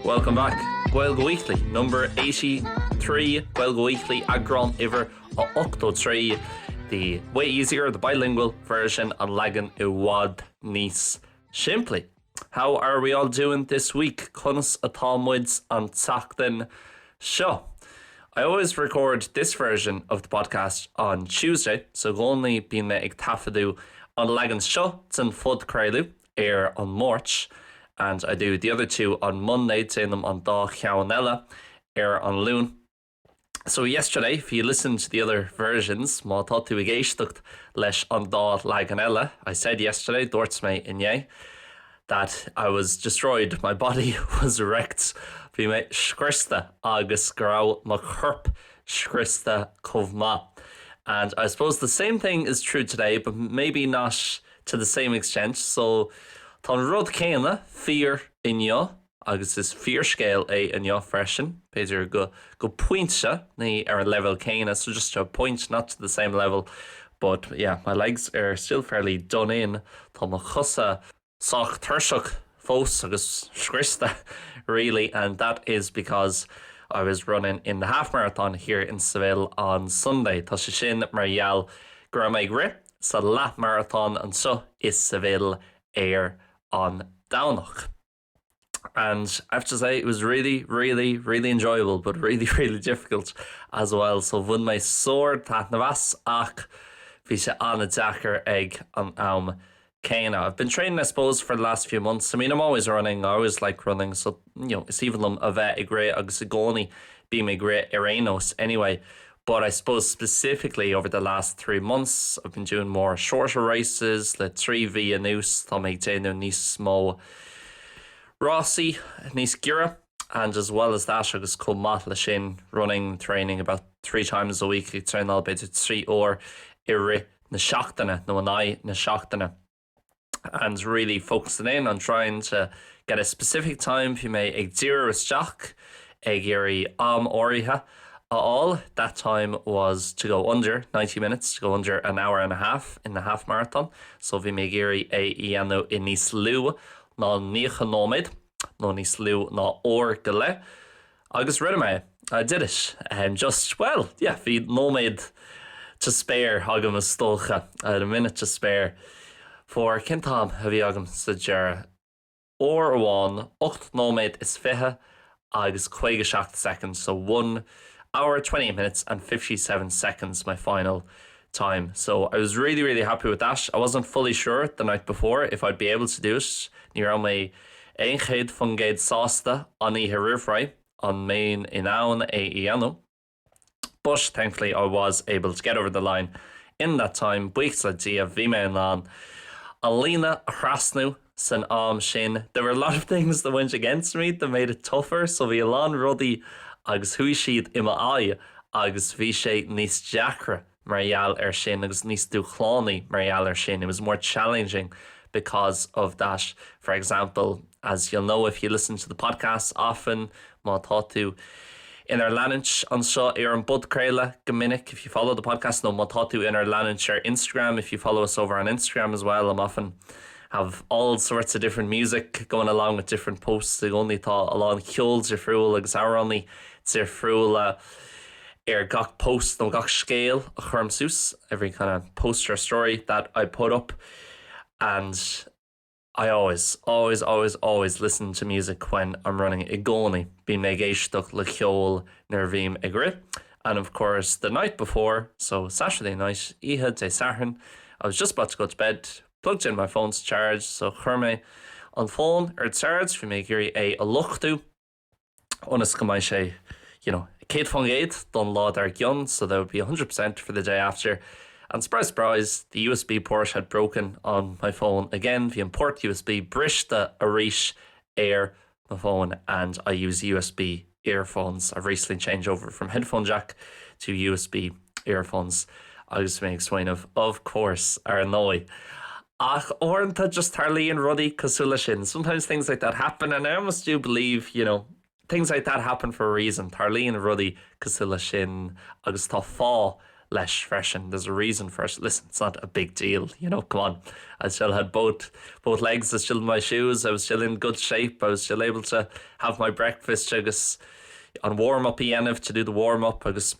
Welcome back. Gaeilge Weekly, number 83 Gaeilge Weekly eagrán uimhir a 83 the way easier, the bilingual version an leagan i bhfad níos simplí. How are we all doing this week? Conas atá muid an tseachtain seo? I always record this version of the podcast on Tuesday, so i gcónaí bíonn mé ag taifeadadh an leagan seo den phodchraoladh ar an Máirt and I do the other two on Monday, déanaim an dá cheann eile ar an Luan. So yesterday, if you listen to the other versions, má tá tú ag éisteacht leis an dá leagan eile, I said yesterday, dúirt mé inné, that I was destroyed, my body was wrecked, bhí mé scriosta agus go raibh mo chorp scriosta chomh maith. And I suppose the same thing is true today, but maybe not to the same extent, so tá an rud céanna fíor inniu, Agus is fíorscéal é inniu freisin, b'fhéidir go go pointe, ní ar an leibhéal céanna, so just to a point, not to the same level, but yeah, my legs are still fairly done in, tá mo chosa sách tuirseach fós agus scriosta really and that is because I was running in the half marathon here in Seville on Sunday. Tá sé sin mar gheall go raibh mé ag rith sa leathmharatón anseo i Seville ar an Domhnach. And I have to say it was really, really, really enjoyable, but really, really difficult as well. So bhain mé sár taitneamh as ach bhí sé an-deacair ag an am céanna. I've been training I suppose for the last few months. I mean I'm always running, I always like running, so you know, is aoibhinn liom a bheith ag rith agus i gcónaí bím ag rith ar aon nós anyway. But I suppose specifically over the last 3 months I've been doing more shorter races le 3 mhí anuas tá mé ag déanamh níos mó rásaí níos giorra and as well as that agus chomh maith le sin running training about 3 times a week ag traenáil b'fhéidir 3 uair i rith na seachtaine nó in aghaidh na seachtaine. And really focusing in on trying to get a specific time bhí mé ag díriú isteach ag iarraidh am áirithe a fháil. That time was to go under 90 minutes, to go under an hour and a half in the half marathon, so bhí mé ag iarraidh é a dhéanamh i níos lú ná 90 nóiméad nó níos lú ná uair go leith. Agus rinne mé é. I did it. Um, just, well, yeah, bhí nóiméad to spare agam is dócha. I had a minute to spare for cén t-am a bhí agam sa deireadh? Uair amháin, 8 nóiméad is 20 agus 57 soicind, so 1 hour 28 minutes and 57 seconds my final time. So I was really, really happy with that. I wasn't fully sure the night before if I'd be able to do it. Ní raibh mé 100% sásta an oíche roimh ré an mbeinn in ann é a dhéanamh. But thankfully I was able to get over the line in that time. Buíochas le Dia bhí mé in ann an líne a thrasnú san am sin. There were a lot of things that went against me that made it tougher, so bhí a lán rudaí agus chuaigh siad i m'aghaidh agus bhí sé níos deacra mar gheall air sin agus níos dúshlánaí mar gheall air sin. It was more challenging because of that. For example, as you'll know if you listen to the podcast often, má tá tú inár leanúint anseo ar an bpodchraoladh go minic, if you follow the podcast, nó má tá tú inár leanúint ar Instagram, if you follow us over on Instagram as well, I'm often have all sorts of different music going along with different posts i gcónaí tá a lán ceol difriúil agus amhráin difriúla ar gach post nó gach scéal a chuirim suas, every kind of post or story that I put up and I always, always, always, always listen to music when I'm running i gcónaí bím ag éisteacht le ceol nuair a bhím ag rith. And of course the night before, so Saturday night, oíche Dé Sathairn, I was just about to go to bed, plugged in my phone to charge, so chuir mé an fón ar charge, bhí mé ag iarraidh é a luchtú ionas go mbeidh sé you know, 100% don lá dár gcionn, so that would be 100% for the day after. And surprise, surprise, the USB port had broken on my phone again. Bhí an port USB briste arís ar mo fón and I use USB earphones. I've recently changed over from headphone jack to USB earphones. Agus mé ag smaoineamh, of course, ar ndóigh. Ach uaireanta just tarlaíonn rudaí cosúil leis sin. Sometimes things like that happen and I almost do believe, you know, things like that happen for a reason. Tarlaíonn rudaí cosúil leis sin agus tá fáth. leis freisin. There's a reason for it. Listen, it's not a big deal, you know, come on. I still had both both legs, I was still in my shoes, I was still in good shape, I was still able to have my breakfast agus an warm-up a dhéanamh to do the warm-up agus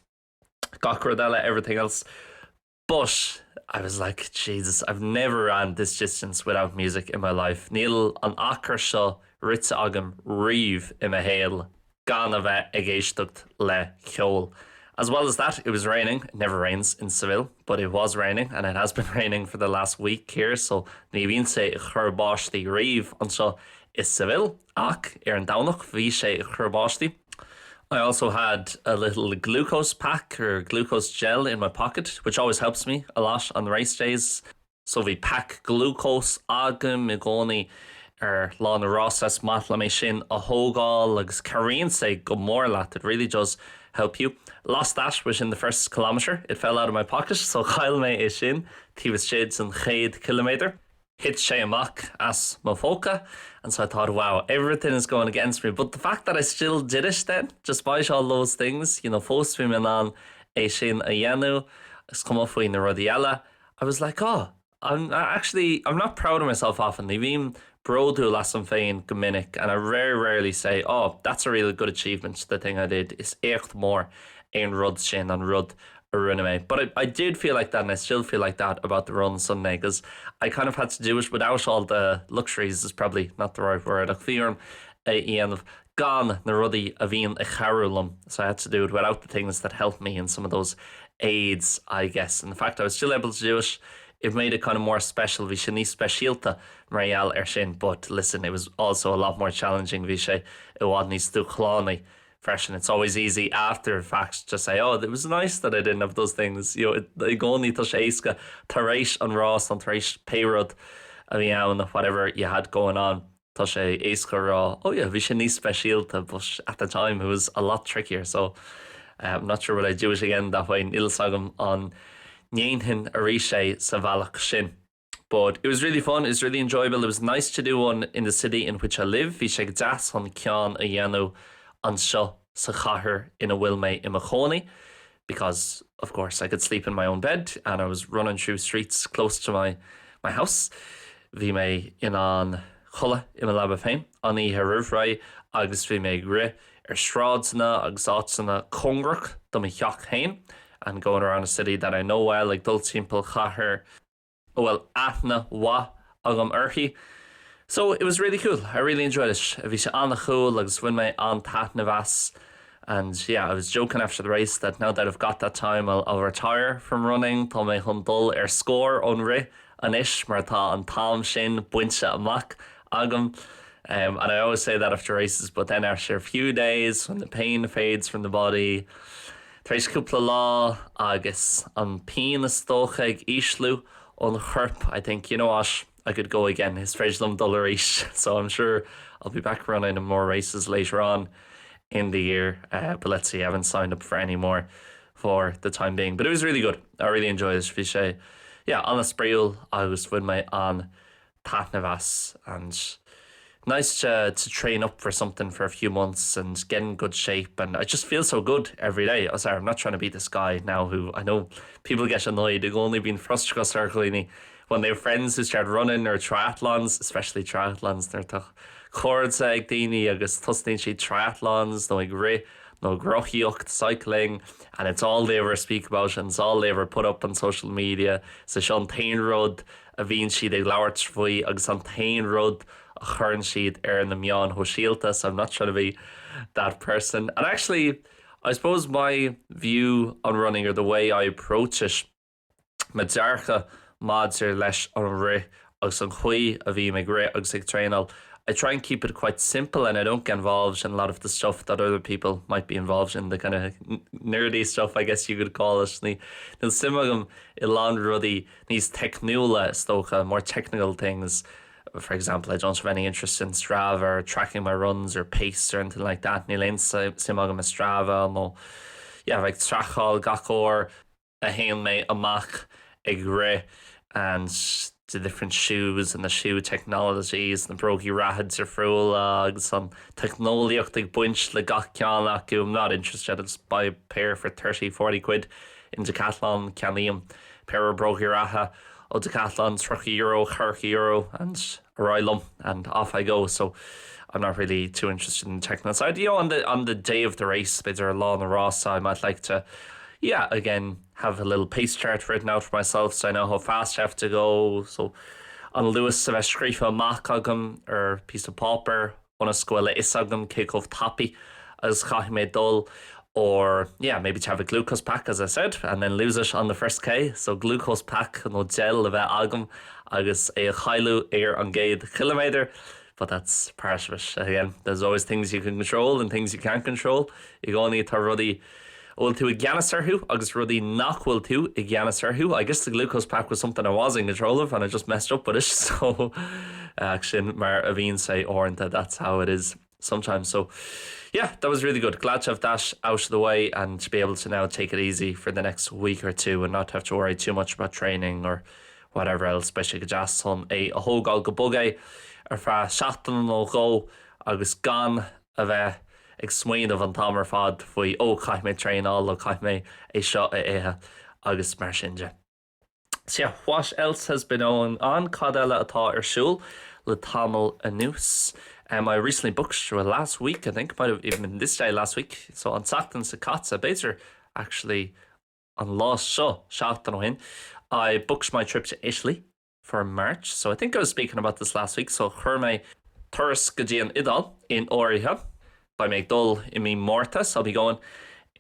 gach rud eile, everything else. But I was like, Jesus, I've never ran this distance without music in my life. Níl an achar seo rite agam riamh i mo shaol gan a bheith ag éisteacht le ceol. As well as that, it was raining. It never rains in Seville, but it was raining and it has been raining for the last week here, so ní bhíonn sé ag cur báistí riamh anseo i Seville ach ar an Domhnach bhí sé ag cur báistí. I also had a little glucose pack or glucose gel in my pocket, which always helps me a lot on race days. So bhí pack glucose agam i gcónaí ar lá na rása is maith liom é sin a thógáil agus cabhraíonn sé go mór leat, it really does help you. Lost that within the first kilometre, it fell out of my pocket, so chaill mé é sin taobh istigh den chéad chiliméadar. Thit sé amach as mo phóca and so I thought wow, everything is going against me but the fact that I still did it then, despite all those things, you know, fós bhí mé in ann é sin a dhéanamh, is cuma faoi na rudaí eile, I was like oh, I'm actually, I'm not proud of myself often, ní bhím bródúil asam féin go minic and I very rarely say oh, that's a really good achievement, the thing I did, is éacht mór é an rud sin, an rud a rinne mé. But I, I did feel like that and I still feel like that about the run Sunday because I kind of had to do it without all the luxuries is probably not the right word ach bhí orm é a dhéanamh gan na rudaí a bhíonn ag cabhrú liom. So I had to do it without the things that help me and some of those aids, I guess. And the fact I was still able to do it, it made it kind of more special. Bhí sé níos speisialta mar gheall air sin, but listen, it was also a lot more challenging. Bhí sé i bhfad níos dúshlánaí freisin. It's always easy after the fact to say, oh, it was nice that I didn't have those things. You know, i gcónaí tá sé éasca tar éis an rás nó tar éis pé rud a bhí ann, whatever you had going on. Tá sé éasca a rá, oh yeah, bhí sé níos speisialta, but at the time it was a lot trickier, so I'm not sure would I do it again that way. Níl fhios agam an ndéanfainn arís é sa bhealach sin. But it was really fun, it was really enjoyable, it was nice to do one in the city in which I live, bhí sé go deas chun ceann a dhéanamh anseo sa chathair ina bhfuil mé i mo chónaí because of course I could sleep in my own bed and I was running through streets close to my my house. Bhí mé in ann codladh i mo leaba féin an oíche roimh ré agus bhí mé ag rith ar sráideanna agus áiteanna cóngarach do mo theach féin and going around a city that I know well, ag dul timpeall chathair a bhfuil aithne mhaith agam uirthi. So it was really cool, I really enjoyed it. Bhí sé an-cool agus bhain mé an-taitneamh as and yeah, I was joking after the race that now that I've got that time I'll, I'll retire from running, tá mé chun dul ar scor ón rith anois mar tá an t-am sin bainte amach agam. Um, and I always say that after races, but then after a few days when the pain fades from the body, Tar éis cúpla lá agus an pian is dócha ag ísliú ón chorp, I think, you know what, I could go again, is féidir liom dul arís. So I'm sure I'll be back running in more races later on in the year, uh, but let's see, I haven't signed up for any more for the time being. But it was really good. I really enjoyed it. Bhí sé, yeah, an-spraíúil agus bhain mé an taitneamh as and nice to, to train up for something for a few months and get in good shape and I just feel so good every day. Oh, sorry, I'm not trying to be this guy now who I know people get annoyed ag only been frustrachas ar dhaoine when they have friends who start running or triathlons, especially triathlons nuair atá cairde ag daoine agus tosnaíonn siad triathlons nó ag rith nó ag rothaíocht cycling and it's all they ever speak about and it's all they ever put up on social media. So seo an t-aon rud a bhíonn siad ag labhairt faoi agus an t-aon rud a chuireann siad ar na meáin shóisialta, so I'm not trying to be that person. And actually, I suppose my view on running or the way I approach it, mo dhearcadh maidir leis an rith agus an chaoi a bhím ag rith agus ag traenáil, I try and keep it quite simple and I don't get involved in a lot of the stuff that other people might be involved in, the kind of nerdy stuff I guess you could call it. Ní, níl suim agam i lán rudaí níos teicniúla is dócha, more technical things. For example, I don't have any interest in Strava or tracking my runs or pace or anything like that. Níl aon suim agam i Strava nó yeah, bheith ag traiceáil gach uair a théann mé amach ag rith and the different shoes and the shoe technologies, na brógaí reatha difriúla agus an teicneolaíocht ag baint le gach ceann acu. I'm not interested, I'll just buy a pair for 30, 40 quid. in Decathlon ceannaím péire brógaí reatha ó Decathlon €30 €40 and ar aghaidh liom and off I go so I'm not really too interested in the technical side. You know, on the on the day of the race b'fhéidir ar lá na rása I might like to yeah again have a little pace chart written out for myself so I know how fast I have to go so an luas a bheith scríofa amach agam ar píosa páipéir ionas go bhfuil a fhios agam cé chomh tapaidh agus chaithfidh mé dul or yeah maybe to have a glucose pack as I said and then lose it on the first K so glucose pack nó gel a bheith agam agus é a chailleadh ar an gcéad chiliméadar but that's part of it again there's always things you can control and things you can't control i gcónaí tá rudaí a bhfuil tú i gceannas orthu agus rudaí nach bhfuil tú i gceannas orthu. I guess the glucose pack was something I was in control of and I just messed up with it so ach sin mar a bhíonn sé uaireanta that's how it is sometimes so yeah that was really good glad to have that out of the way and to be able to now take it easy for the next week or two and not have to worry too much about training or whatever else beidh sé go deas chun é a thógáil go bog é ar feadh seachtain nó dhó agus gan a bheith ag smaoineamh an t-am ar fad faoi ó caithfidh mé traenáil nó caithfidh mé é seo a ithe agus mar sin de. So yeah, what else has been going on? Cad eile atá ar siúl le tamall anuas? Um, I recently booked well, last week, I think, might have even been this day last week, so an tseachtain seo caite, b'fhéidir actually an lá seo seachtain ó shin, I booked my trip to Italy for March. So I think I was speaking about this last week, so chuir mé turas go dtí an Iodáil in áirithe. Beidh mé ag dul i mí Márta, so I'll be going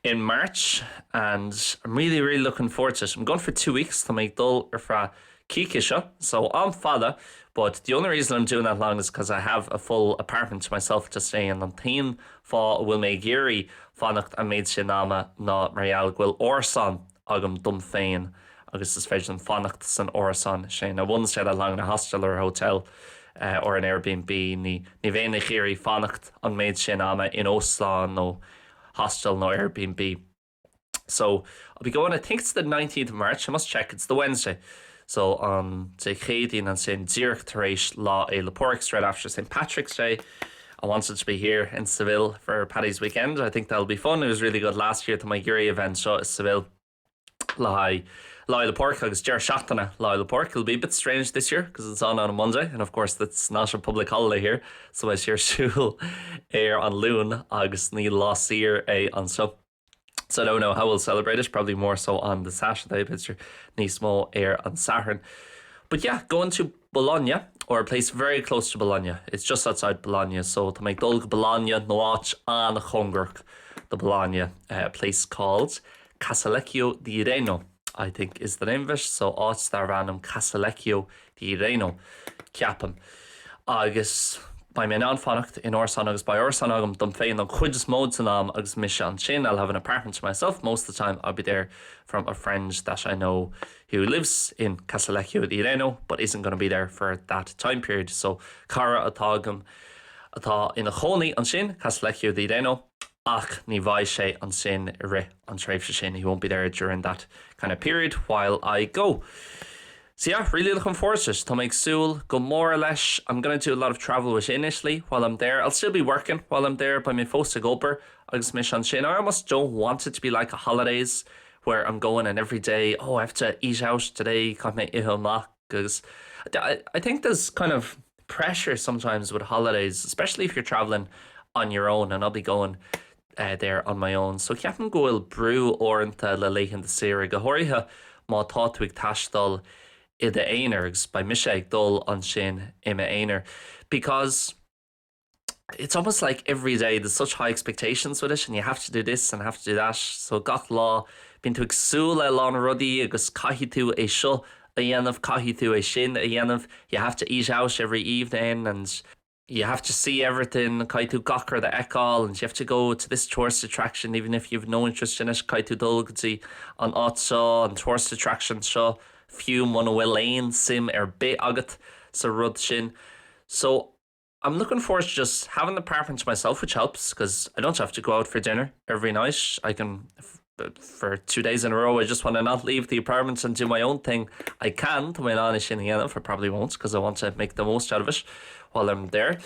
in March and I'm really really looking forward to it. I'm going for two weeks, tá mé ag dul ar feadh coicíse, so am fada, but the only reason I'm doing that long is because I have a full apartment to myself to stay in. An t-aon fáth a bhfuil mé ag iarraidh fanacht an méid sin ama ná mar gheall go bhfuil árasán agam dom féin agus is féidir liom fanacht san árasán sin. I wouldn't stay that long in a hostel or a hotel or an Airbnb. Ní ní bheinn ag iarraidh fanacht an méid sin ama in óstán nó hostel nó Airbnb. So I'll be going I think it's the 19th of March, I must check, it's the Wednesday. So an Dé Céadaoin ansin díreach tar éis Lá Fhéile Pádraig straight after St Patrick's Day. I wanted to be here in Seville for Paddy's weekend. I think that'll be fun. It was really good last year Tá mé ag iarraidh a bheith anseo i Seville le haghaidh Lá Fhéile Pádraig agus deireadh seachtaine Lá Fhéile Pádraig. It'll be a bit strange this year because it's on on a Monday and of course that's not a public holiday here so beidh sé ar siúl ar an Luan agus ní lá saor é anseo. So I don't know how we'll celebrate it, probably more so on the Saturday, b'fhéidir níos mó ar an Satharn. But yeah, going to Bologna or a place very close to Bologna. It's just outside Bologna, so tá mé ag dul go Bologna nó áit an-chóngarach do Bologna, a place called Casalecchio di Reno, I think is the name of it, so áit darb ainm Casalecchio di Reno, ceapaim. Agus beidh mé in ann fanacht in árasán agus beidh árasán agam dom féin an chuid is mó den am agus mise ansin, I'll have an apartment to myself most of the time, I'll be there from a friend that I know who lives in Casalecchio di Reno but isn't gonna be there for that time period. So cara atá agam atá ina chónaí ansin, Casalecchio di Reno, ach ní bheidh sé ansin i rith an tréimhse sin, he won't be there during that kind of period while I go. So yeah, really looking forward to it. Tá mé ag súil go mór leis. I'm gonna do a lot of travel within Italy while I'm there. I'll still be working while I'm there, beidh mé fós ag obair agus mise ansin. I almost don't want it to be like a holidays where I'm going and every day, oh, I have to eat out today, caithfidh mé ithe amach agus I, I think there's kind of pressure sometimes with holidays, especially if you're traveling on your own and I'll be going uh, there on my own. So ceapaim go bhfuil brú uaireanta le laethanta saoire, go háirithe má tá tú ag taisteal i d'aonar agus beidh mise ag dul ansin i m'aonar. Because it's almost like every day there's such high expectations with it and you have to do this and have to do that so gach lá bíonn tú ag súil le a lán rudaí agus caithfidh tú é seo a dhéanamh, caithfidh tú é sin a dhéanamh, you have to eat out every evening and you have to see everything, caithfidh tú gach rud a fheiceáil and you have to go to this tourist attraction even if you've no interest in it, caithfidh tú dul go dtí an áit seo, an tourist attraction seo fiú muna bhfuil aon suim ar bith agat sa rud sin. So I'm looking forward to just having the apartment to myself, which helps because I don't have to go out for dinner every night. I can for two days in a row I just want to not leave the apartment and do my own thing. I can Tá mé in ann é sin a dhéanamh, I probably won't because I want to make the most out of it while I'm there.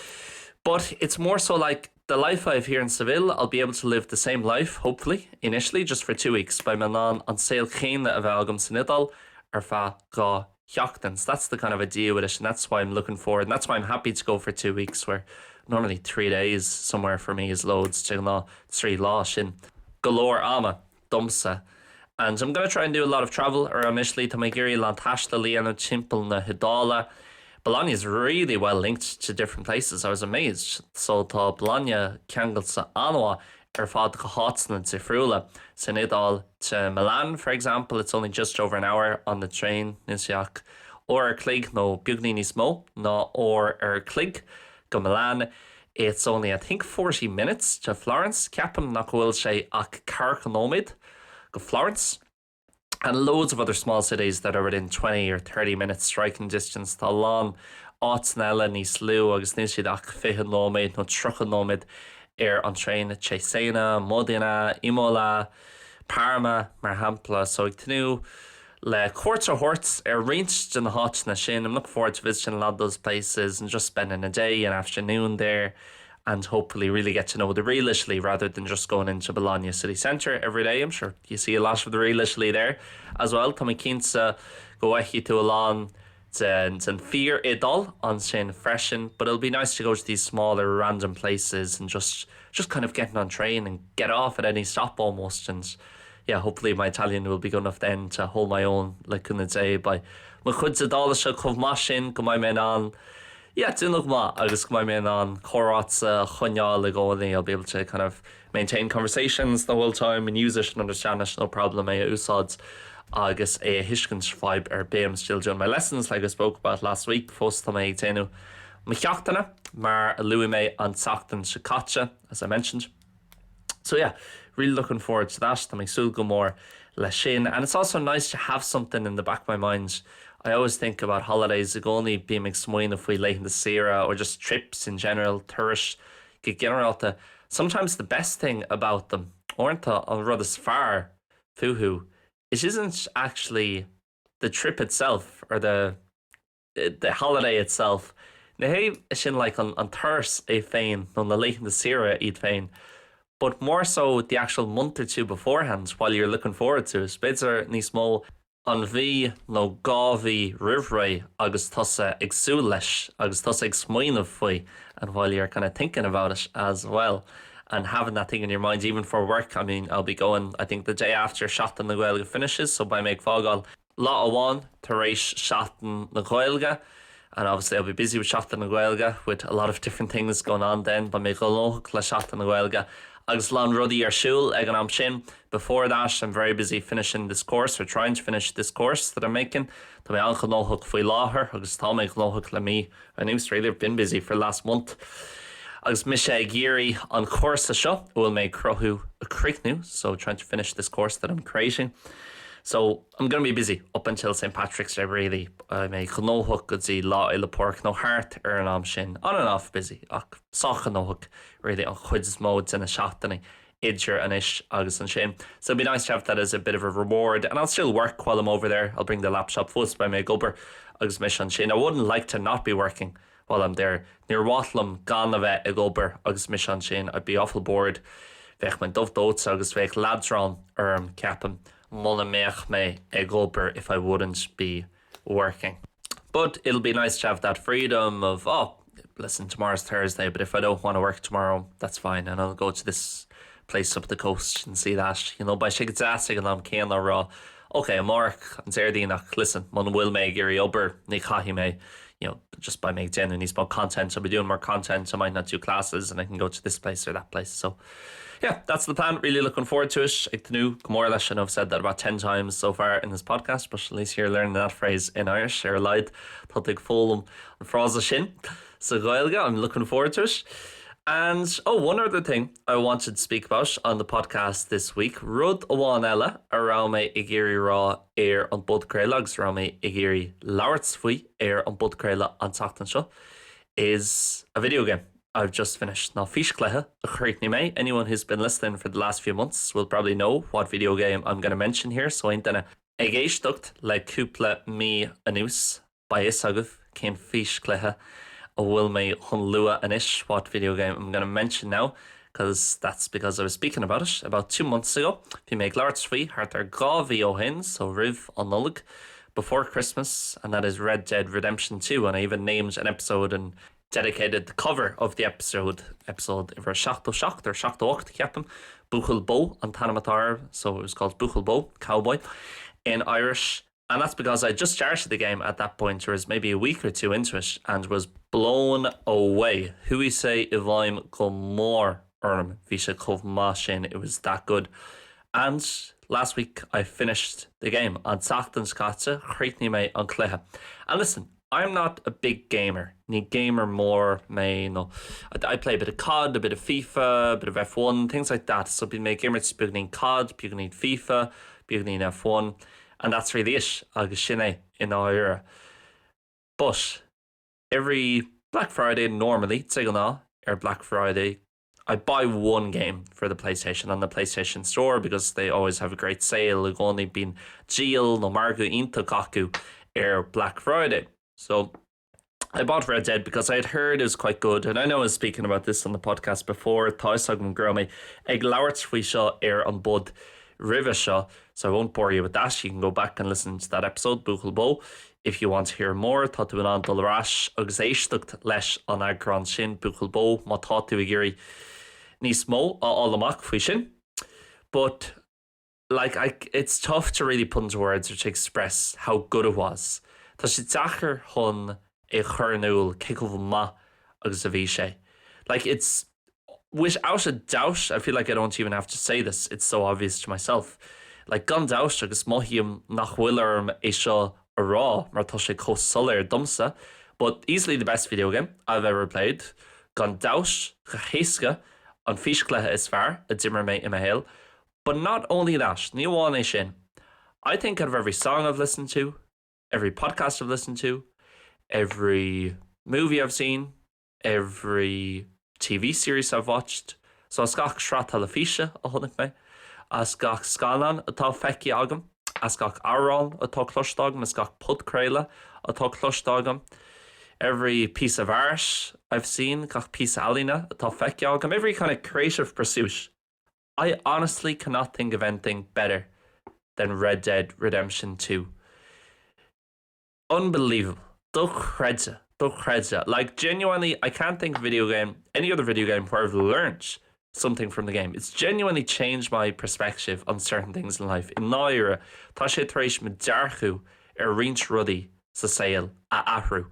But it's more so like The life I have here in Seville, I'll be able to live the same life, hopefully, in Italy just for 2 weeks beidh mé in ann an saol céanna a bheith agam san Iodáil ar feadh 2 sheachtain. So that's the kind of idea with it and that's why I'm looking forward and that's why I'm happy to go for 2 weeks where normally 3 days somewhere for me is loads de ghnáth 3 lá sin go leor ama domsa. And I'm gonna try and do a lot of travel around Italy tá mé ag iarraidh a lán taistil a dhéanamh timpeall na hIodáile. Bologna is really well linked to different places. I was amazed. So tá Bologna ceangailte an-mhaith ar fad go háiteanna difriúla. San Iodáil to Milan, for example, it's only just over an hour on the train níl sé ach uair an chloig nó beagáinín níos mó ná uair an chloig go Milan. It's only I think 40 minutes to Florence. Ceapaim nach bhfuil sé ach 40 nóiméad go Florence. And loads of other small cities that are within 20 or 30 minutes striking distance tá a lán áiteanna eile níos lú agus níl siad ach 20 nóiméad nó 30 nóiméad ar an traein Cesena, Modena, Imola, Parma mar shampla so ag tnúth le cuairt a thabhairt ar roinnt de na háiteanna sin. I'm looking forward to visiting a lot of those places and just spending a day and afternoon there and hopefully really get to know the real Italy rather than just going into Bologna city centre every day. I'm sure you see a lot of the real Italy there as well. Tá mé cinnte go bhfeicfidh tú a lán den den fíor-Iodáil ansin freisin, but it'll be nice to go to these smaller random places and just kind of getting on train and get off at any stop almost and yeah, hopefully my Italian will be good enough then to hold my own le cúnamh Dé beidh mo chuid Iodáilise chomh maith sin go mbeidh mé in ann yeah, déanamh go maith agus go mbeidh mé in ann comhráite a choinneáil i gcónaí I'll be able to kind of maintain conversations the whole time and use it and understand it no problem é a úsáid agus é a thuiscint fadhb ar bith I'm still doing my lessons like I spoke about last week fós tá mé ag déanamh mo cheachtanna mar a luaigh mé an tseachtain seo caite as I mentioned. So yeah, really looking forward to that. Tá mé ag súil go mór leis sin. And it's also nice to have something in the back of my mind. I always think about holidays i gcónaí bím ag smaoineamh faoi laethanta saoire or just trips in general, turais go ginearálta. Sometimes the best thing about them, uaireanta an rud is fearr fúthu, it isn't actually the trip itself or the holiday itself. Ní hé sin like an, an turas é féin nó na laethanta saoire iad féin. But more so the actual month or two beforehand while you're looking forward to it. B'fhéidir níos mó an mhí nó 2 mhí roimh ré agus tusa ag súil leis agus tusa ag smaoineamh faoi and while you're kind of thinking about it as well. And having that thing in your mind even for work, I mean, I'll be going, I think the day after Seachtain na Gaeilge finishes, so beidh mé ag fágáil lá amháin tar éis Seachtain na Gaeilge. And obviously I'll be busy with Seachtain na Gaeilge with a lot of different things going on then, beidh mé gnóthach le Seachtain na Gaeilge agus a lán rudaí ar siúl ag an am sin. Before that, I'm very busy finishing this course or trying to finish this course that I'm making. Tá mé an-ghnóthach faoi láthair agus tá mé gnóthach le mí anuas really I've been busy for last month. Agus mise ag iarraidh an cúrsa seo a bhfuil mé ag cruthú a chríochnú, so trying to finish this course that I'm creating. So I'm gonna be busy up until St. Patrick's Day really. Beidh mé gnóthach go dtí Lá Fhéile Pádraig nó thart ar an am sin on and off busy ach sách gnóthach really an chuid is mó de na seachtainí idir anois agus ansin. So it'd be nice to have that as a bit of a reward and I'll still work while I'm over there. I'll bring the laptop fós beidh mé ag obair agus mise ansin. I wouldn't like to not be working while I'm there. Níor mhaith liom gan a bheith ag obair agus mise ansin. I'd be awful bored. Bheadh mé dubh dóite agus bheadh leadrán orm ceapaim muna mbeadh mé ag obair if I wouldn't be working. But it'll be nice to have that freedom of oh listen tomorrow's Thursday but if I don't want to work tomorrow that's fine and I'll go to this place up the coast and see that you know beidh sé go deas ag an am céanna rá okay amárach an Déardaoin ach listen muna bhfuil mé ag iarraidh obair ní chaithfidh mé you know just beidh mé ag déanamh níos mó content I'll be doing more content I might not do classes and I can go to this place or that place so yeah that's the plan really looking forward to it ag tnúth go mór leis and I've said that about 10 times so far in this podcast but at least you're learning that phrase in Irish ar a laghad tá tú ag foghlaim an frása sin sa Ghaeilge I'm looking forward to it and oh one other thing I wanted to speak about on the podcast this week rud amháin eile a raibh mé ag iarraidh rá ar an bpodchraoladh agus raibh mé ag iarraidh labhairt faoi ar an bpodchraoladh an tseachtain seo is a video game I've just finished ná físchluiche a chríochnaigh mé. Anyone who's been listening for the last few months will probably know what video game I'm going to mention here, so aon duine ag éisteacht le cúpla mí anuas beidh a fhios agaibh cén físchluiche. a bhfuil mé chun lua anois what video game I'm gonna mention now because that's because I was speaking about it about 2 months ago. Bhí mé ag labhairt faoi thart ar 2 mhí ó shin, so roimh an Nollaig, before Christmas, and that is Red Dead Redemption 2 and I even named an episode and dedicated the cover of the episode, episode uimhir 77 or 78 ceapaim, Buachaill Bó an t-ainm atá air, so it was called Buachaill Bó, Cowboy, in Irish. And that's because I just started the game at that point or was maybe a week or two into it and was blown away. Chuaigh sé i bhfeidhm go mór orm, bhí sé chomh maith sin, it was that good. And last week I finished the game. An tseachtain seo caite chríochnaigh mé an cluiche. And listen, I'm not a big gamer. Ní gamer mór mé nó I play a bit of COD, a bit of FIFA, a bit of F1, things like that. So bíonn mé ag imirt beagáinín COD, beagáinín FIFA, beagáinín F1. And that's really it agus sin é i ndáiríre. But every Black Friday normally, de ghnáth ar Black Friday, I buy one game for the PlayStation on the PlayStation Store because they always have a great sale i gcónaí bíonn díol nó margadh iontach acu ar Black Friday. So I bought Red Dead because I had heard it was quite good and I know I was speaking about this on the podcast before tá a fhios agam go raibh mé ag labhairt faoi seo ar an bpod roimhe seo so I won't bore you with that you can go back and listen to that episode Buachaill Bó if you want to hear more tá tú in ann dul ar ais agus éisteacht leis an eagrán sin Buachaill Bó má tá tú ag iarraidh níos mó a fháil amach faoi sin but like I it's tough to really put into words or to express how good it was. Tá sé deacair chun é chur in iúl cé chomh maith agus a bhí sé. Like it's without a doubt, I feel like I don't even have to say this, it's so obvious to myself. Like gan dabht agus mothaím nach bhfuil orm é seo a rá mar tá sé chomh soiléir domsa, but easily the best video game I've ever played. Gan dabht go héasca an físchluiche is fearr a d'imir mé i mo shaol. But not only that, ní amháin é sin, I think out of every song I've listened to, every podcast I've listened to, every movie I've seen, every TV series I've watched, so as gach sraith teilifíse a chonaic mé, as gach scannán atá feicthe agam, as gach amhrán atá cloiste agam, as gach podchraoladh atá cloiste agam, every piece of art I've seen, gach píosa ealaíne atá feicthe agam, every kind of creative pursuit I honestly cannot think of anything better than Red Dead Redemption 2. Unbelievable. Dochreidte. Dochreidte. Like genuinely, I can't think of video game, any other video game where I've learnt something from the game. It's genuinely changed my perspective on certain things in life. I ndáiríre, tá sé tar éis mo dhearcadh ar roinnt rudaí sa saol a athrú.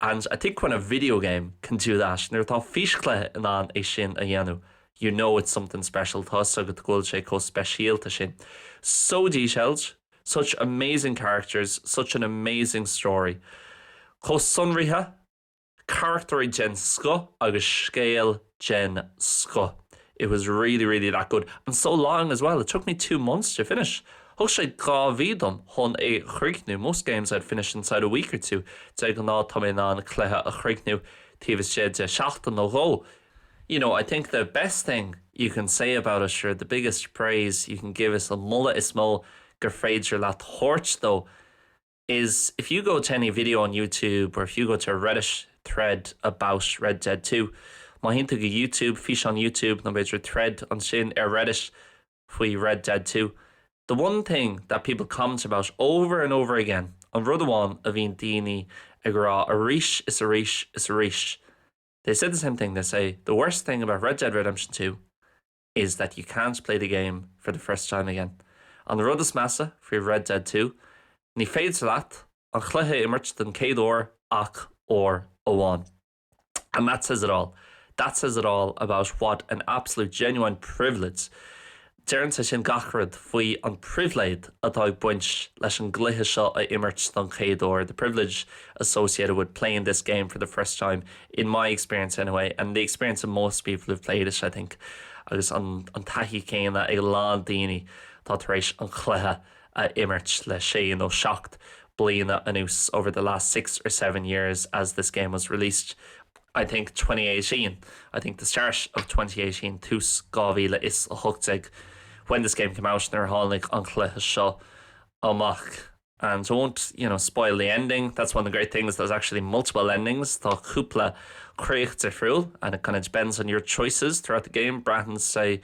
And I think when a video game can do that, nuair atá físchluiche in ann é sin a dhéanamh, you know it's something special, tá a fhios agat go bhfuil sé chomh speisialta sin. So detailed, such amazing characters, such an amazing story. Chomh sonraithe, carachtair den scoth agus scéal den scoth. It was really, really that good. And so long as well. It took me 2 months to finish. Thóg sé 2 mhí dom chun é a chríochnú. Most games I'd finish inside a week or two. De ghnáth tá mé in ann cluiche a chríochnú taobh istigh de sheachtain nó dhó. You know, I think the best thing you can say about it, or the biggest praise you can give us an moladh is mó gur féidir leat a thabhairt dó, is if you go to any video on YouTube or if you go to a Reddit thread about Red Dead 2, má théann tú go YouTube, físeán YouTube nó b'fhéidir thread ansin ar Reddit faoi Red Dead 2, the one thing that people comment about over and over again, an rud amháin a bhíonn daoine ag rá arís is arís is arís, they say the same thing, they say the worst thing about Red Dead Redemption 2 is that you can't play the game for the first time again. An rud is measa faoi Red Dead 2, ní féidir leat an cluiche a imirt den chéad uair ach uair amháin. And that says it all. That says it all about what an absolute genuine privilege Deireann sé sin gach rud faoi an pribhléid atá ag baint leis an gcluiche seo a imirt don chéad uair, the privilege associated with playing this game for the first time, in my experience anyway, and the experience of most people who've played it, I think, agus an taithí céanna ag a lán daoine atá tar éis an chluiche a imirt le sé nó seacht bliana anuas, over the last 6 or 7 years as this game was released. I think 2018, I think the start of 2018, tús 2018, when this game came out, nuair a tháinig an cluiche seo amach. And so I won't you know, spoil the ending. That's one of the great things there's actually multiple endings Tá cúpla críoch difriúil and it kind of depends on your choices throughout the game Braitheann sé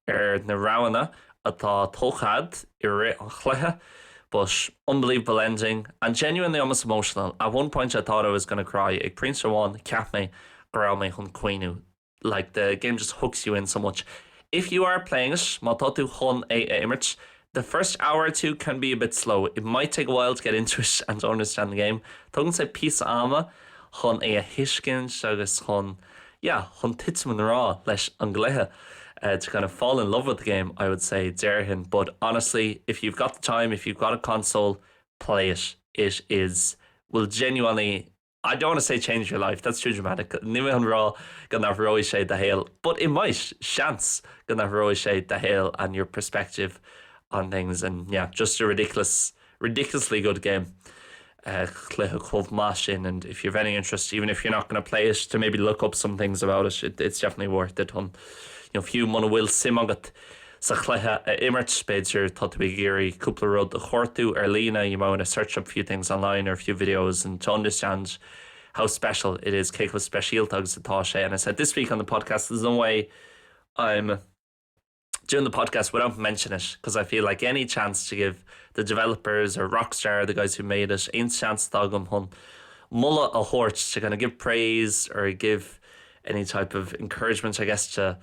ar na roghanna atá tógtha agat i rith an chluiche but unbelievable ending and genuinely almost emotional. At one point I thought I was gonna cry ag pointe amháin cheap mé go raibh mé chun caoineadh like the game just hooks you in so much. If you are playing it, má tá tú chun é a imirt, the first hour or two can be a bit slow. It might take a while to get into it and to understand the game. Tógann sé píosa ama chun é a thuiscint agus chun, yeah, chun titim i ngrá leis an gcluiche. Uh, to kind of fall in love with the game, I would say déarfainn. But honestly, if you've got the time, if you've got a console, play it. It is will genuinely I don't want to say change your life, that's too dramatic. Níl mé chun rá go n-athróidh sé do shaol, but it might, seans go n-athróidh sé do shaol and your perspective on things and yeah, just a ridiculous, ridiculously good game. Uh, cluiche chomh maith sin and if you've any interest, even if you're not going to play it, to maybe look up some things about it, it it's definitely worth it. Chun, you know, fiú muna bhfuil suim agat sa chluiche a imirt, b'fhéidir tá tú ag iarraidh cúpla rud a chuartú ar líne, you might want to search up a few things online or a few videos and to understand how special it is, cé chomh speisialta agus atá sé. And I said this week on the podcast, there's no way I'm doing the podcast without mentioning it because I feel like any chance to give the developers or Rockstar, the guys who made it, aon seans atá agam chun moladh a thabhairt to kind of give praise or give any type of encouragement, I guess, to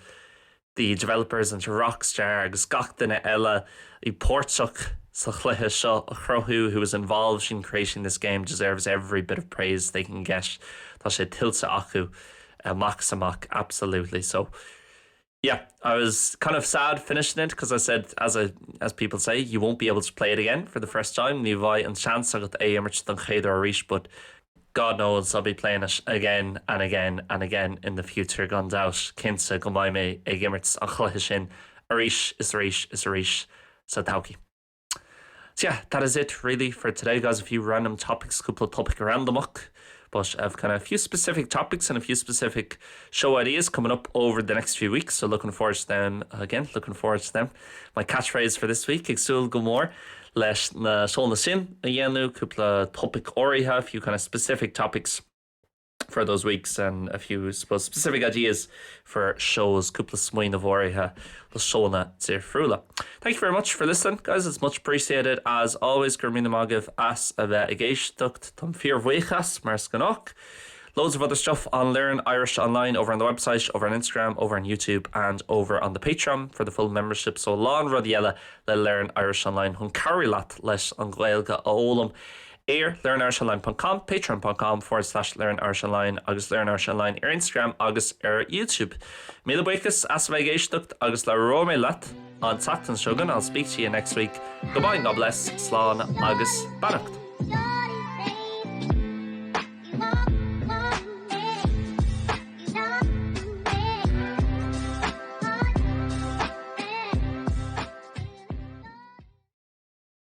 the developers and to Rockstar agus gach duine eile a bhí páirteach sa chluiche seo a chruthú who was involved in creating this game deserves every bit of praise they can get. Tá sé tuillte acu amach is amach, absolutely. So yeah, I was kind of sad finishing it because I said as I, as people say, you won't be able to play it again for the first time. Ní bheidh an seans agat é a imirt don chéad uair arís, but God knows I'll be playing it again and again and again in the future gan dabht, cinnte go mbeidh mé ag imirt an chluiche sin arís is arís is arís sa todhchaí. So yeah, that is it really for today guys, a few random topics, cúpla topaic randamach, but I've kind of a few specific topics and a few specific show ideas coming up over the next few weeks, so looking forward to them again, looking forward to them. My catchphrase for this week, ag súil go mór leis na seónna sin a dhéanamh, cúpla topaic áirithe, a few kind of specific topics for those weeks and a few suppose specific ideas for shows, cúpla smaoineamh áirithe do seónna difriúla. Thank you very much for listening guys, it's much appreciated as always go raibh míle maith agaibh as a bheith ag éisteacht, táim fíorbhuíoch as mar is gnách. Loads of other stuff on Learn Irish Online over on the website, over on Instagram, over on YouTube and over on the Patreon for the full membership so a lán rudaí eile le Learn Irish Online chun cabhrú leat leis an Ghaeilge a fhoghlaim ar learnirishonline.com, patreon.com forward slash learnirishonline agus Learn Irish Online ar Instagram agus ar YouTube. Míle buíochas as a bheith ag éisteacht agus labhróidh mé leat an tseachtain seo chugainn. I'll speak to you next week. Goodbye, God bless, slán agus beannacht.